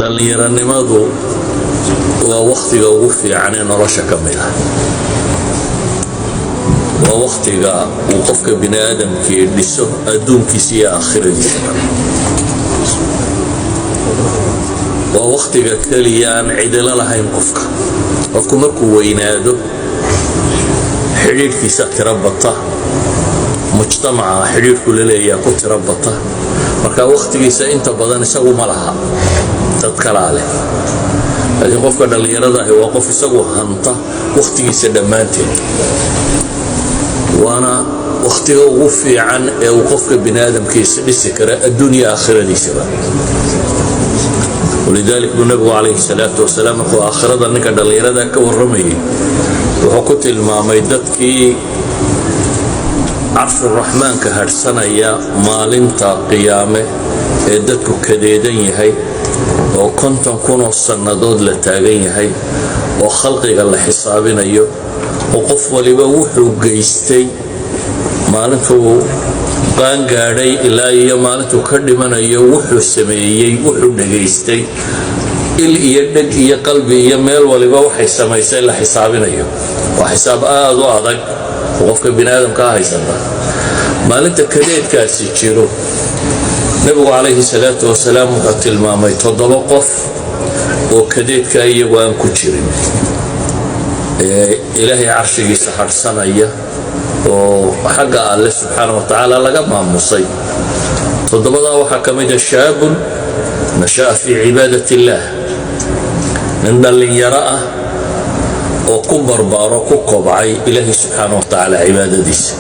Dhallinyaronimadu waa wakhtiga ugu fiican ee nolosha ka mid ah. Waa wakhtiga uu qofka bini aadamkii dhiso adduunkiisa iyo aakhiradiisaba. Waa wakhtiga keliya aan cidilo lahayn qofka. Qofku markuu weynaado, xidhiidhkiisa tiro bata, mujtamaca xidhiidhku la leeyaha ku tiro bata. Marka wakhtigiisa inta badan isagu ma laha, dad kalaa leh. Laakiin qofka dhallinyarada ahi waa qof isagu hanta wakhtigiisa dhammaanteed, waana wakhtiga ugu fiican ee uu qofka bini aadamkiisa dhisi kara adduunya aakhiradiisaba. Walidalik buu Nabigu calayhi salaatu wasalaam, markuu aakhirada ninka dhallinyarada ka warramayay, wuxuu ku tilmaamay dadkii carshuraxmaanka hadhsanaya maalinta qiyaame ee dadku kadeedan yahay oo 50,000 oo sannadood la taagan yahay oo khalqiga la xisaabinayo oo qof waliba wuxuu geystay maalintuu qaangaadhay ilaa iyo maalintuu ka dhimanayo, wuxuu sameeyey, wuxuu dhegaystay, il iyo dheg iyo qalbi iyo meel waliba waxay samaysay la xisaabinayo. Waa xisaab aad u adag oo qofka bini aadamkaa haysata. Maalinta kadeedkaasi jiro, Nebigu calayhi salaatu wasalaam wuxuu tilmaamay toddoba qof oo kadeedka iyagu aan ku jirin ee Ilaahay carshigiisa hadhsanaya oo xagga Alle subxaana wa tacaala laga maamusay. Toddobadaa waxaa ka mid a shaabun nasha'a fii cibaadat illaah, nin dhallinyaro ah oo ku barbaaro, ku kobcay Ilaahay subxaana wa tacaala cibaadadiisa.